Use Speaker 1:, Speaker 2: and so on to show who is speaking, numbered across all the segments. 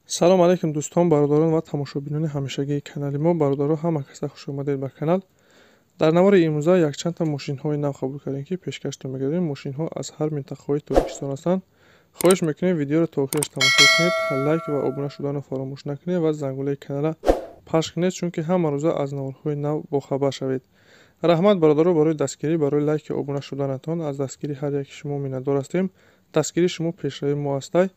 Speaker 1: Салом алейкум дӯстон, бародарон ва тамошобинони ҳамешагии канали мо. Бародаро, ҳама каса хуш омадед ба канал. Дар навори имрӯза якчандта мошинҳои нав қабул кардем, ки пешкаштон мегардем. Мошинҳо аз ҳар минтақаҳои Тоҷикистон ҳастанд. Хоҳиш мекунем, видеоро то охираш тамошо кунед, лайк ва обуна шуданро фаромӯш накунед ва зангулаи каналра пахш кунед, чунки ҳама рӯза аз наворҳои нав бохабар шавед. Раҳмат, бародаро, барои дастгирӣ, барои лайки обуна шуданатон. Аз дастгирии ҳар яки шумо миннатдор ҳастем. Дастгирии шумо пешравии мо ҳастай.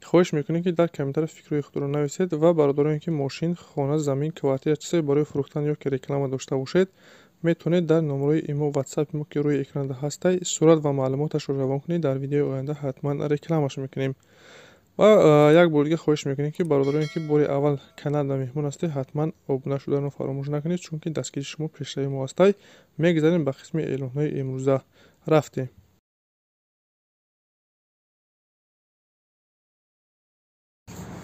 Speaker 1: Хоҳиш мекунем, ки дар комментария фикрҳои худро нависед ва бародароне, ки мошин, хона, замин, квартира, чизе барои фурӯхтан ё ки реклама дошта бошед, метавонед дар номерои имо, ватсапи мо, ки рӯи экранда ҳастай, сурат ва маълумоташро равон кунед. Дар видеои оянда ҳатман рекламаш мекунем. Ва як бор дига хоҳиш мекунем, ки бародароне, ки бори аввал каналда меҳмон ҳастед, ҳатман обуна шуданро фаромӯш накунед, чунки дастгирии шумо пешравии мо ҳастай. Мегзарем ба қисми эълонҳои имрӯза. Рафтем.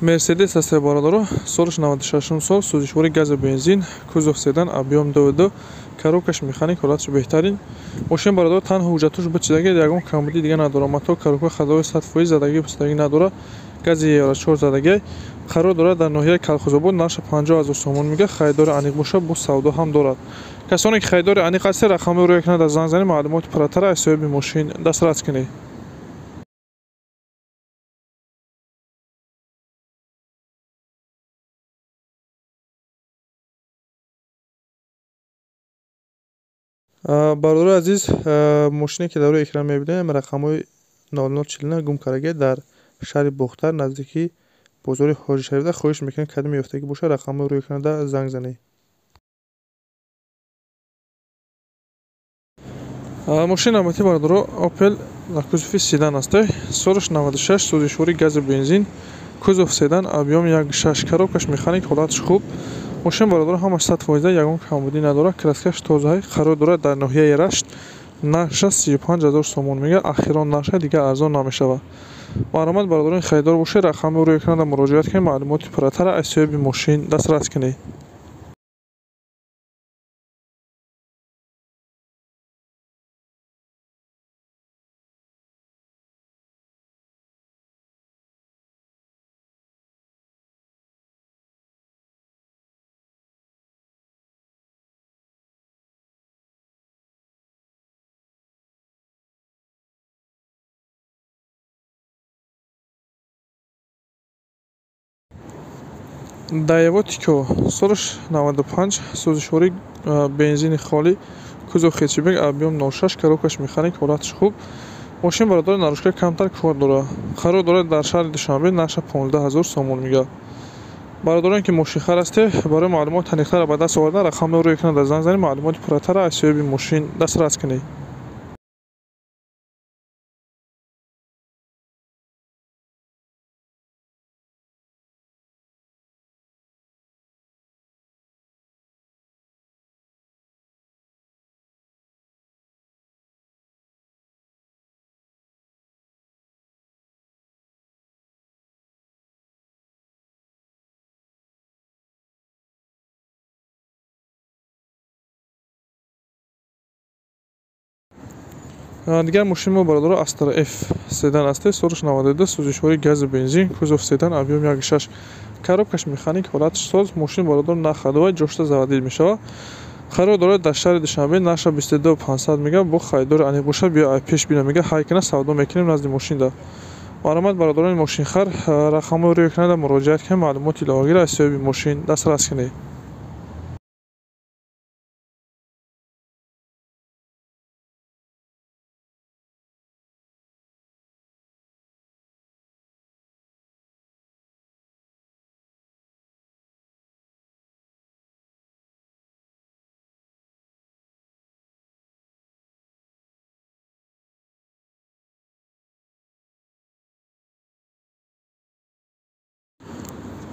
Speaker 1: Мерседес ҳастай, бародаро, солаш 96 сол, сӯзишвори газу бензин, кузов седан, объём 2,2, коробкаш механик, ҳолаташ беҳтарин. Мошин, бародаро, танҳо ҳуҷҷатош бичидаги, ягон камбудӣ дига надорад. Мотор, коробка ходовой 100% задагӣ, пустагӣ надорад. Гази евро 4 задагӣ. Қарор дорад дар ноҳияи Калхозобод, нархаш 50 000 сомон мега, харидори аниқ бошад, бо савдо ҳам дорад. Касоне ки харидори аниқ ҳастед, рақамҳои рӯи экран занг занед, маълумоти пурратара аз соҳиби мошин дастрас кунед. Бародарои азиз, мошине ки дар рӯи экран мебинем, рақамҳои 0049 гум кардаги дар шаҳри Бохтар, наздики бозори Ҳоҷи Шарифда. Хоҳиш мекунем, кадоме ёфтагӣ бошад, рақамҳои рӯи экранда занг занед. Мошини навбатӣ, бародаро, Opel дар кузови седан аст. Солаш 96, сӯзишвори газу бензин, кузов седан, объём 1,6, коробкаш механик, ҳолаташ хуб. Мошин, бародаро, ҳамаш 100%, ягон камбудӣ надорад, краскаш тозаи, қарор дорад дар ноҳияи Рашт, нархаш 35 000 сомон мега, ахирон нарха, дига арзон намешавад. Марҳамат, бародарони харидор бошед, рақами рӯи экранда муроҷиат кунед, маълумоти пурратара аз соҳиби мошин дастрас кунед. Daewoo Tico, солаш 95, сӯзишвори бензини холӣ, кузов хэтчбек, объём 06, коробкаш механик, ҳолаташ хуб. Мошин, бародаро, нарушка камтар кор дорад. Қарор дорад дар шаҳри Душанбе, нархаш 15 000 сомон мега. Бародароне ки мошинхар ҳастед, барои маълумот аниқтара ба даст овардан, рақамҳои рӯи экранда занг занед, маълумоти пурратара аз соҳиби мошин дастрас кунед. Дигар мошини мо, бародаро, Astra F седан аст, солаш 92, сӯзишвори газу бензин, кузов седан, объём 1,6, коробкаш механик, ҳолаташ соз. Мошин, бародаро, на ходовой, ҷошта заводил мешавад. Қарор дорад дар шаҳри Душанбе, нархаш 22 500 мега, бо харидори аниқ бошад, биё пеш бина мега, ҳай кина савдо мекунем назди мошинда. Марҳамат, бародарони мошинхар, рақамҳои рӯи экранда муроҷиат кунед, маълумоти иловагиро аз соҳиби мошин дастрас кунед.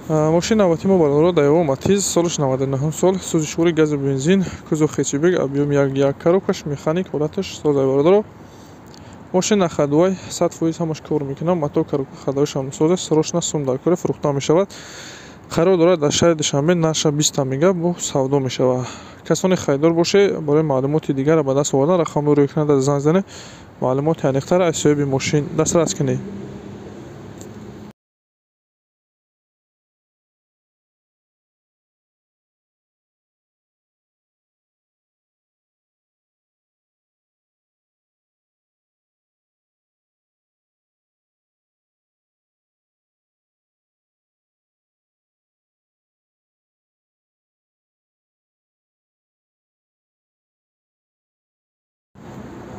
Speaker 1: Мошини навбатии мо, бародаро, Daewoo Matiz, солаш 99 сол, сӯзишвори газу бензин, кузов хэтчбек, объём 1,1, коробкаш механик, ҳолаташ созай, бародаро. Мошин на ходовой, 100% ҳамаш кор мекунад, мотор, коробка ходовойш ҳам соза, срочно сум дар кора фурӯхта мешавад. Қарор дорад дар шаҳри Душанбе, нархаш 20 мега, бо савдо мешавад. Касоне харидор бошед, барои маълумоти дигарро ба даст овардан, рақамҳои рӯи экранда занг занед, маълумоти аниқтара аз соҳиби мошин дастрас кунед.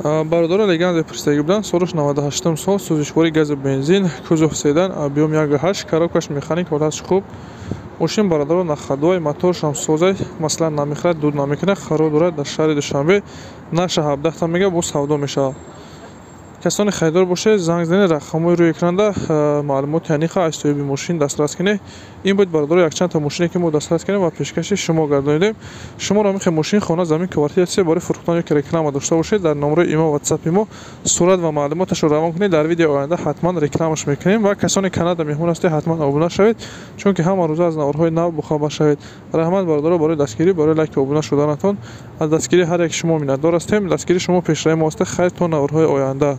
Speaker 1: Бародаро, Легенда пурсидагӣ буданд. Солаш 98 сол, сӯзишвории газу бензин, кузов седан, объём 1,8, коробкаш механик, ҳолаташ хуб. Мошин, бародаро, на ходовой, моторшам созай, масалан, намехӯрад, дуд намекунад, хароб дорад. Дар шаҳри Душанбе наша 17 мега бо савдо мешавад. Касоне харидор бошед, занг занед, рақамҳои рӯи экранда, маълумоти аниқа аз соҳиби мошин дастрас кунед. Ин буд, бародаро, якчандта мошине, ки мо дастрас кардем ва пешкаши шумо гардонидем. Шуморо мехоҳед мошин, хона, замин, квартира, чизе барои фурӯхтан ё ки реклама дошта бошед, дар номерои имо, ватсапи мо сурат ва маълумоташро равон кунед. Дар видеои оянда ҳатман рекламаш мекунем. Ва касоне каналда меҳмон ҳастед, ҳатман обуна шавед, чунки ҳама рӯза аз наворҳои нав бохабар шавед. Раҳмат, бародаро, барои дастгирӣ, барои лайку обуна шуданатон. Аз дастгирии ҳар яки шумо миннатдор ҳастем. Дастгирии шумо пешравии мо аст. Хайр, то наворҳои оянда.